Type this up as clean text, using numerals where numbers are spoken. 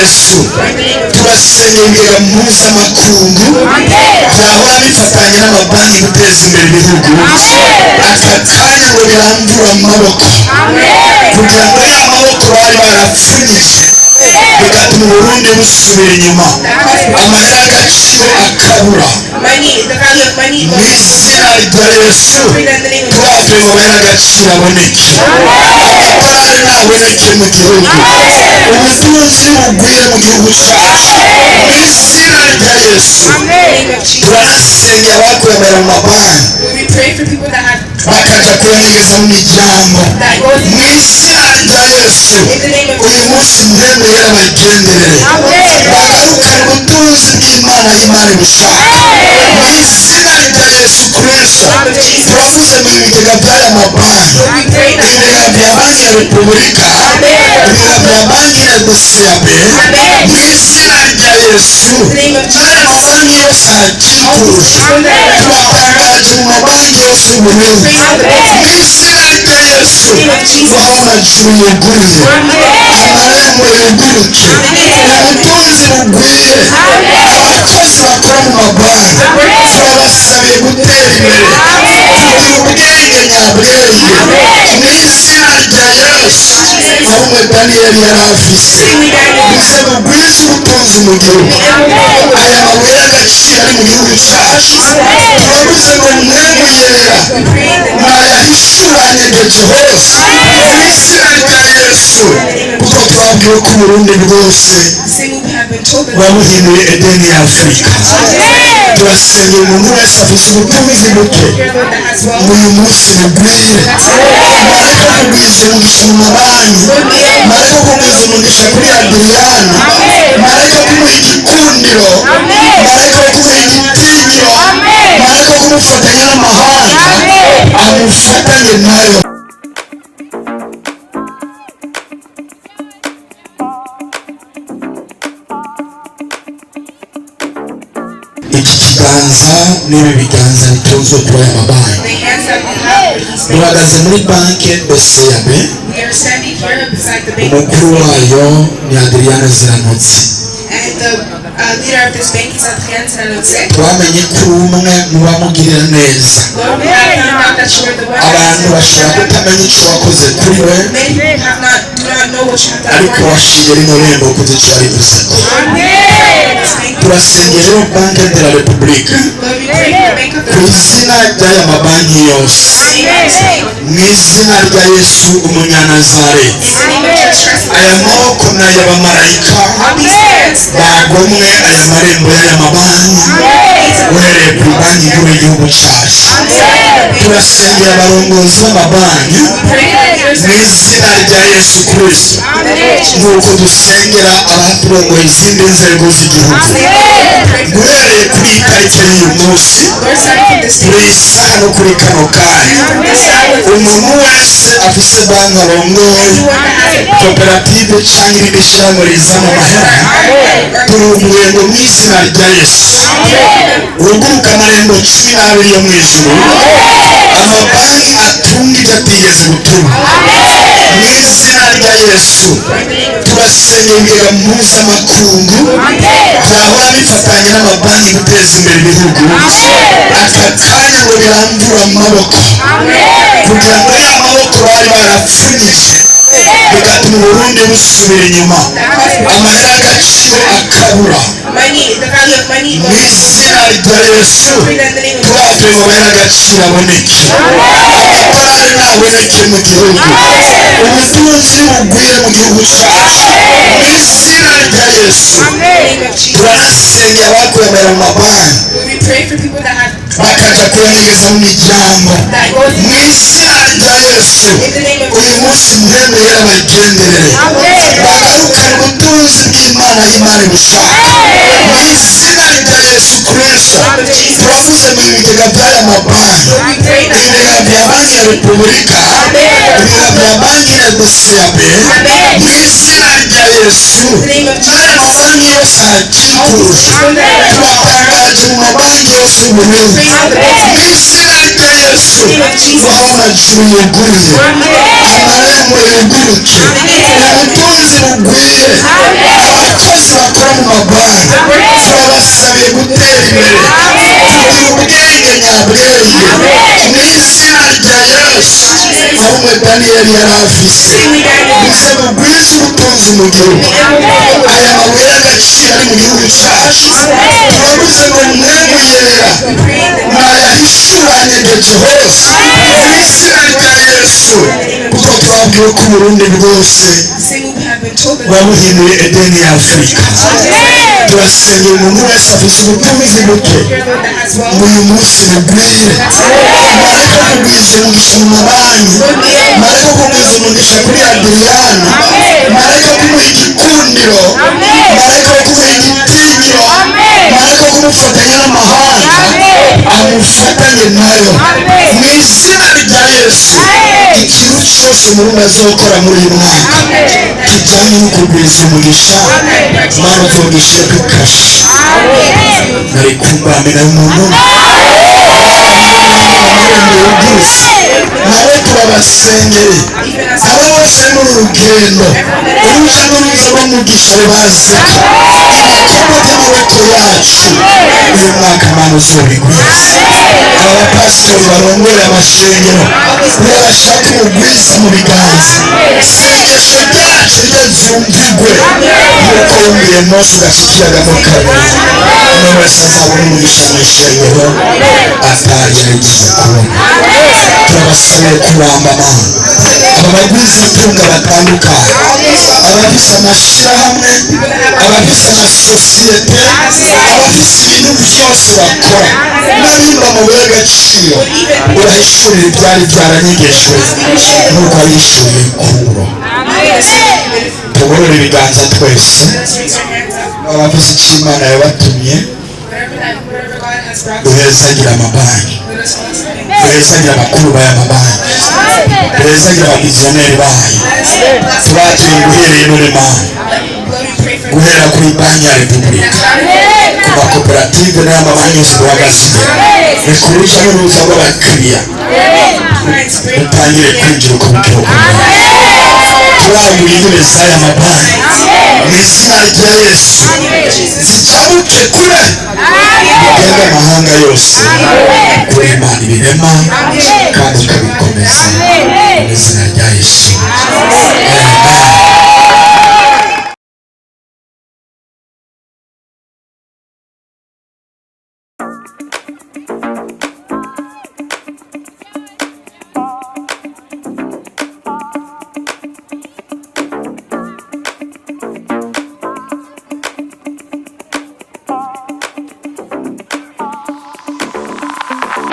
Yesu, turasengera mpuzamakungu byahora bifatanya n'amabanki guteza imbere ibihugu. Aka kanya ngo birambure amaboko kugira ngo ya maboko bari barapfunyije bigatuma Uburundi busubira inyuma, amahera y'agaciro akabura. Money, the value of money Mu goes. izina rya Yesu, Pray that in the name of turatuye ngo amahera y'agaciro aboneke, amadolari naboneke mu gihugu, ubutunzi bugwire mu gihugu cyacu. Mu izina rya Yesu, the name of Jesus. turanasengera abakwemera mu mabanki We pray for people that have bakaja kuyanyegeza mu miryango. that goes Mu izina rya Yesu, in the name of uyu munsi mpemu yera bagenderere, bagarukane ubutunzi bw'Imana y'Imana ibushaka. Mu izina rya Yesu Kristo, turavuze mu bigega by'aya mabanki, We pray that ibigega bya banki ya Repubulika, ibigega bya banki ya BCAB. Mu izina rya Yesu, n'aya mabanki yose ahakikuje, turatangaje mu mabanki yose y'Uburundi. Mu izina rya Yesu, aho amajuru yuguruye, amarembo yuguruke, ubutunzi bugwire. Abakozi bakora mu mabanki turabasabiye gutera imbere, kugira ubwenge nyabwenge. Mu izina rya Yesu, aho umwe Daniyeli yari afise, muze mugwize ubutunzi mu gihugu. Aya mabuye y'agaciro ari mu gihugu cyacu, turavuze ngo mwemu yera mwayahishuranyegeje hose mu izina rya Yesu, kuko twabwiwe ko Uburundi bwose say we have been told that wabuhinduye Edeni ya Afurika. Turasengera umuntu wese afise ubutunzi buke you're the one that has wealth. ngo uyu munsi bugwire. Marayika kugwiza umugisha mu mabanki, marayika kugwiza umugisha kuri Adriyana, marayika kumuha igikundiro, marayika kumuha igitinyiro, marayika kumufatanya n'amahanga amufatanye nayo. Iki kiganza n'ibi biganza bitunzwe kuri aya mabanki, The hands that we have for these things. duhagaze muri banki BCAB. We are standing here beside the bank, Umukuru wayo ni Adriyana Ziranotse. and the leader of this bank is Adrian Zanotse. Twamenye ko uri umwe mu bamugirira neza. Lord, we have found out that you are the one Abantu bashobora that kutamenya icyo wakoze kuri we, many people have not do not know what you have done ariko for them. washinze rino rembo kuko icyo warivuze. Lord, we pray for this bank. Turasengera rero Banki de la Repubulika Lord, we pray for the bank of the ku izina ry'aya mabanki yose, name of this bank. mu izina rya Yesu Umunyanazareti. In the name of Jesus Christ, Aya maboko ni ay'abamarayika all these hands that bagomwe aya marembo y'aya mabanki, uhereye ku banki nkuru y'igihugu cyacu. Turasengera abarongozi b'amabanki pray for the leaders mu izina rya Yesu Kristo, nk'uko dusengera abaturongoye izindi nzego z'igihugu. Guhereye kuri iyi tariki y'uyu munsi, Lord, starting from this kuri day, iyi saha no kuri kano kanya, from this hour, umuntu wese afise banki arongoye, anyone that has a bank koperative cyangwa irindi shyirahamwe rizana amahera, turuguye ngo mu izina rya Yesu wuguruke amarembo 12 yo mu ijuru, amabanki atunga ibyo atigeze gutunga. Mu izina rya Yesu, turasengera ibigega mpuzamakungu byahora bifatanya n'amabanki guteza imbere ibihugu. Aka kanya ngo birambure amaboko kugira ngo ya maboko bari barapfunyije bigatuma Uburundi busubira inyuma, amahera y'agaciro akabura. Money, the value of money Mu goes. izina rya Yesu, Pray that in the name of turatuye ngo amahera y'agaciro aboneke, amadolari naboneke mu gihugu, ubutunzi bugwire mu gihugu cyacu. Mu izina rya Yesu, the name of Jesus. turanasengera abakwemera mu mabanki We pray for people that have bakaja kuyanyegeza mu miryango. that goes Mu izina rya Yesu, in the name of uyu munsi mpemu yera bagenderere, bagarukane ubutunzi bw'Imana y'Imana ibushaka. Mu izina rya Yesu Kristo, turavuze mu bigega by'aya mabanki, We pray that ibigega bya banki ya Repubulika, ibigega bya banki ya BCAB. Mu izina rya Yesu, n'aya mabanki yose ahakikuje, turatangaje mu mabanki yose y'Uburundi. Mu izina rya Yesu, aho amajuru yuguruye, amarembo yuguruke, ubutunzi bugwire. Abakozi ubwenge mu izina rya Yesu. Ahubwo Daniyeli yari afise muze mugwize ubutunzi mu gihugu. Aya mabuye y'agaciro ari mu gihugu cyacu, turabuze ngo mwemu yera nayahishura hose mu izina rya Yesu, kuko twabwiwe ko Uburundi bwose wabuhinduye Edeni ya Afurika. Turasengera umuntu wese afise ubutunzi buke ngo uyu munsi bugwire. Marayika kugwiza umugisha mu mabanki, marayika kugwiza umugisha kuri Adriyana, marayika kumuha igikundiro, marayika kumuha igitinyiro, marayika kumufatanya n'amahanga amufatanye nayo mu izina rya Yesu. Ikintu cyose Umurundi azokora muri uyu mwaka kijyanye no kugwiza umugisha, Mana uzogishe kwikashe nari kumbamira umuntu yuguruye nabo. Turabasengere abo bose muri uru rugendo, uruja n'uruza rw'umugisha rubazeko ibikorwa by'amaboko yacu uyu mwaka. Mana uzobigwiza. Aba bapasitori barongora amashengero urabashaka umugwiza mu biganza. Isengesho ryacu ryazumvigwe nk'uko wumviye Mose ugashikiragamo kabiri. Umwe wese azabona umugisha mu ishengero atari yarigize kubona. Turabasabiye kuramba, Mana. Aba bagwizatunga batandukanye, abafise amashirahamwe, abafise amasosiyete, abafise ibintu byose bakora n'abimba amabuye y'agaciro, urahishurira ibyari byaranyegejwe nk'uko abishyuriye Kuro. Tugorore ibiganza twese. Abafise icyo Imana yabatumye, duhezagira amabanki, duhezagira abakuru b'aya mabanki, duhezagira abaviziyoneri bayo. Turakire guhereye none, Mana, guhera kuri Banki ya Repubulika, ku makoperative n'ay'amabanki yose duhagaze imbere, ni ku ruja n'uruza rw'abakiriya dutangire kwinjira uko bukeye. Turaguye intebe z'aya mabanki mu izina rya Yesu, zijabuke kure ugende amahanga yose, kuri Imana ibirema kandi ikabikomeza mu izina rya Yesu. Amen.